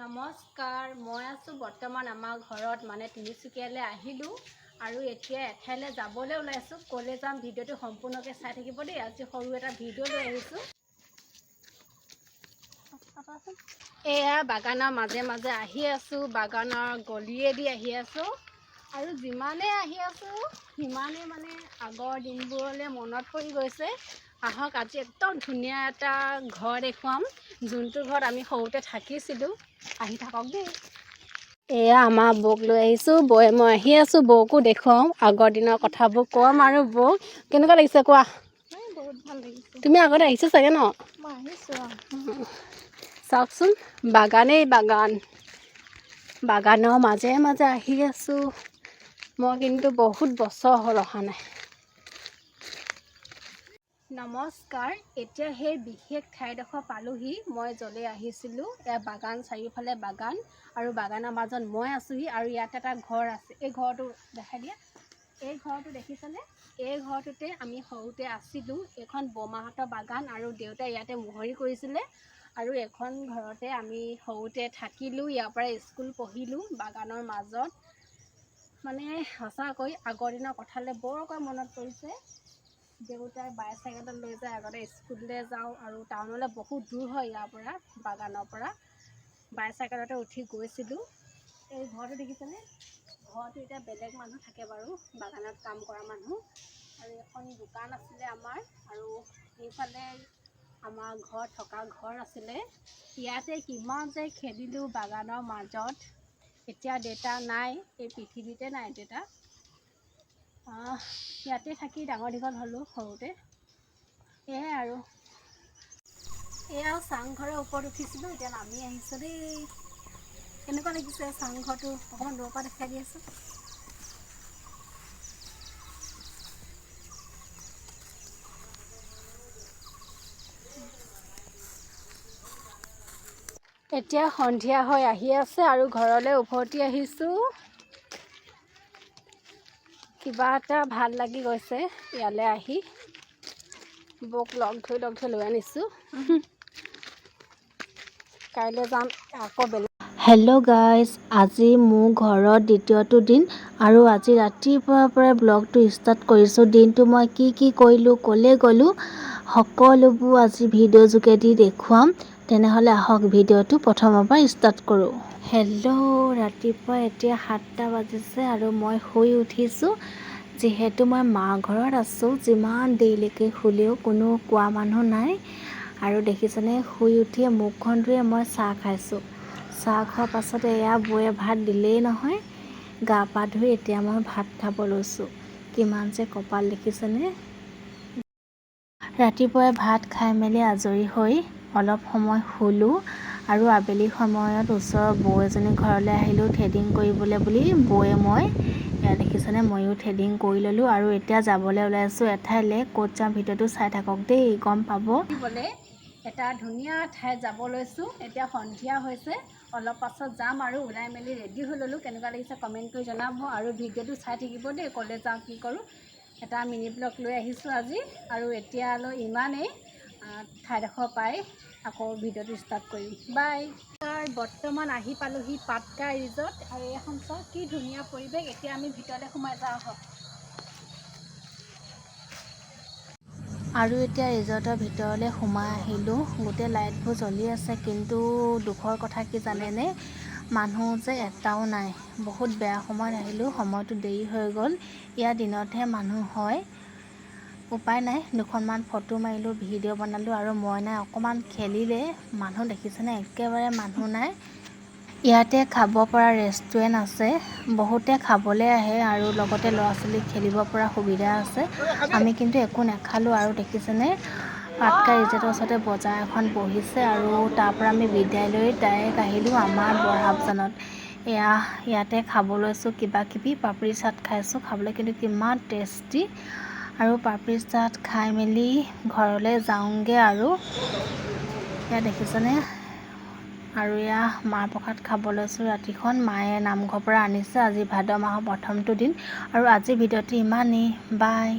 নমস্কাৰ, মই আছোঁ বৰ্তমান আমাৰ ঘৰত, মানে তিনিচুকীয়ালৈ আহিলোঁ আৰু এতিয়া এঠাইলৈ যাবলৈ ওলাইছোঁ। ক'লৈ যাম ভিডিঅ'টো সম্পূৰ্ণকৈ চাই থাকিব দেই। আজি সৰু এটা ভিডিঅ' লৈ আহিছোঁ। এয়া বাগানৰ মাজে মাজে আহি আছোঁ, বাগানৰ গলিয়েদি আহি আছোঁ আৰু যিমানেই আহি আছোঁ সিমানেই মানে আগৰ দিনবোৰলৈ মনত পৰি গৈছে। আহক, আজি একদম ধুনীয়া এটা ঘৰ দেখুৱাম, যোনটো ঘৰত আমি সৰুতে থাকিছিলোঁ। আহি থাকক দেই। এয়া আমাৰ বৌক লৈ আহিছোঁ, বৌয়ে মই আহি আছোঁ। বৌকো দেখুৱাওঁ, আগৰ দিনৰ কথাবোৰ ক'ম। আৰু বৌক কেনেকুৱা লাগিছে কোৱা? বহুত ভাল লাগিছে। তুমি আগতে আহিছা চাগে ন? মই আহিছোঁ। চাওকচোন, বাগানেই বাগান, বাগানৰ মাজে মাজে আহি আছোঁ মই। কিন্তু বহুত বছৰ হ'ল অহা নাই। নমস্কাৰ, এতিয়া সেই বিশেষ ঠাইডোখৰ পালোহি মই য'লৈ আহিছিলোঁ। এয়া বাগান, চাৰিওফালে বাগান আৰু বাগানৰ মাজত মই আছোঁহি। আৰু ইয়াত এটা ঘৰ আছে, এই ঘৰটো দেখাই দিয়া। এই ঘৰটো দেখিছেনে? এই ঘৰটোতে আমি সৰুতে আছিলোঁ। এইখন বৰমাহঁতৰ বাগান আৰু দেউতাই ইয়াতে মহৰি কৰিছিলে আৰু এখন ঘৰতে আমি সৰুতে থাকিলোঁ। ইয়াৰ পৰাই স্কুল পঢ়িলোঁ বাগানৰ মাজত। মানে সঁচাকৈ আগৰ দিনৰ কথালৈ বৰকৈ মনত পৰিছে। দেউতাই বাইচাইকেলত লৈ যায়, আগতে স্কুললৈ যাওঁ আৰু টাউনলৈ বহুত দূৰ হয় ইয়াৰ পৰা, বাগানৰ পৰা বাইচাইকেলতে উঠি গৈছিলোঁ। এই ঘৰটো দেখিছেনে? ঘৰটো এতিয়া বেলেগ মানুহ থাকে বাৰু, বাগানত কাম কৰা মানুহ। আৰু এখন দোকান আছিলে আমাৰ আৰু সেইফালে আমাৰ ঘৰ থকা ঘৰ আছিলে। ইয়াতে কিমান যে খেলিলোঁ বাগানৰ মাজত। এতিয়া দেউতা নাই, এই পৃথিৱীতে নাই দেউতা। ইয়াতে থাকি ডাঙৰ দীঘল হ'লোঁ সৰুতে। এয়াই আৰু এয়াও চাংঘৰৰ ওপৰত উঠিছিলোঁ, এতিয়া নামি আহিছোঁ দেই। কেনেকুৱা লাগিছে চাংঘৰটো অকণমান দূৰৰ পৰা দেখাই দি আছোঁ। এতিয়া সন্ধিয়া হৈ আহি আছে আৰু ঘৰলৈ উভতি আহিছোঁ। কিবা এটা ভাল লাগি গৈছে ইয়ালৈ আহি। বৌক লগ ধৰি লগ ধৰি লৈ আনিছোঁ। কাইলৈ যাম আকৌ বেলেগ। হেল্ল' গাইজ, আজি মোৰ ঘৰত দ্বিতীয়টো দিন আৰু আজি ৰাতিপুৱাৰ পৰাই ব্লগটো ষ্টাৰ্ট কৰিছোঁ। দিনটো মই কি কি কৰিলোঁ, ক'লৈ গ'লোঁ, সকলোবোৰ আজি ভিডিঅ' যোগেদি দেখুৱাম। তেনেহ'লে আহক, ভিডিঅ'টো প্ৰথমৰ পৰা ষ্টাৰ্ট কৰোঁ। হেল্ল', ৰাতিপুৱা এতিয়া 7টা বাজিছে আৰু মই শুই উঠিছোঁ। যিহেতু মই মা ঘৰত আছোঁ, যিমান দেৰিলৈকে শুলেও কোনো কোৱা মানুহ নাই। আৰু দেখিছেনে, শুই উঠিয়ে মুখখন ধুয়ে মই চাহ খাইছোঁ। চাহ খোৱাৰ পাছত এয়া বৌয়ে ভাত দিলেই নহয়, গা পা ধুই এতিয়া মই ভাত খাব লৈছোঁ। কিমান যে কপাল দেখিছেনে। ৰাতিপুৱাই ভাত খাই মেলি আজৰি হৈ অলপ সময় শুলোঁ আৰু আবেলি সময়ত ওচৰৰ বৌ এজনী ঘৰলৈ আহিলোঁ থ্ৰেডিং কৰিবলৈ বুলি। বৌয়ে মই এয়া দেখিছেনে, ময়ো থ্ৰেডিং কৰি ল'লোঁ আৰু এতিয়া যাবলৈ ওলাইছোঁ এঠাইলৈ। ক'ত যাওঁ ভিডিঅ'টো চাই থাকক দেই, গম পাব। বোলে এটা ধুনীয়া ঠাইত যাব লৈছোঁ। এতিয়া সন্ধিয়া হৈছে, অলপ পাছত যাম আৰু ওলাই মেলি ৰেডি হৈ ল'লোঁ। কেনেকুৱা লাগিছে কমেণ্ট কৰি জনাব আৰু ভিডিঅ'টো চাই থাকিব দেই, ক'লৈ যাওঁ কি কৰোঁ। এটা মিনি ব্লগ লৈ আহিছোঁ আজি আৰু এতিয়ালৈ ইমানেই। ঠাইডোখৰ পাই আকৌ ভিডিঅ'টো ষ্টাৰ্ট কৰিম। বাই। বৰ্তমান আহি পালোহি পাটকাই ৰিজৰ্ট আৰু এইখন চাওক কি ধুনীয়া পৰিৱেশ। এতিয়া আমি ভিতৰলৈ সোমাই যাওঁ আহক। আৰু এতিয়া ৰিজৰ্টৰ ভিতৰলৈ সোমাই আহিলোঁ। গোটেই লাইটবোৰ জ্বলি আছে, কিন্তু দুখৰ কথা কি জানেনে, মানুহ যে এটাও নাই। বহুত বেয়া সময়ত আহিলোঁ, সময়টো দেৰি হৈ গ'ল। ইয়াৰ দিনতহে মানুহ হয়। উপায় নাই, দুখনমান ফটো মাৰিলোঁ, ভিডিঅ' বনালোঁ আৰু মইনাই অকণমান খেলিলে। মানুহ দেখিছেনে, একেবাৰে মানুহ নাই। ইয়াতে খাব পৰা ৰেষ্টুৰেণ্ট আছে, বহুতে খাবলৈ আহে আৰু লগতে ল'ৰা ছোৱালীক খেলিব পৰা সুবিধা আছে। আমি কিন্তু একো নাখালোঁ। আৰু দেখিছেনে, পাটকাই ৰিজৰ্টৰ ওচৰতে বজাৰ এখন বহিছে আৰু তাৰ পৰা আমি বিদায় লৈ ডাইৰেক্ট আহিলোঁ আমাৰ বৰহাবজানত। এয়া ইয়াতে খাব লৈছোঁ কিবা কিবি, পাপৰি চাট খাইছোঁ, খাবলৈ কিন্তু কিমান টেষ্টি। আৰু পাপৰি চাট খাই মেলি ঘৰলৈ যাওঁগৈ। আৰু এয়া দেখিছেনে, আৰু এয়া মাহ প্ৰসাদ খাব লৈছোঁ। ৰাতিখন মায়ে নামঘৰৰ পৰা আনিছে। আজি ভাদ মাহৰ প্ৰথমটো দিন আৰু আজিৰ ভিডিঅ'টো ইমানেই। বাই।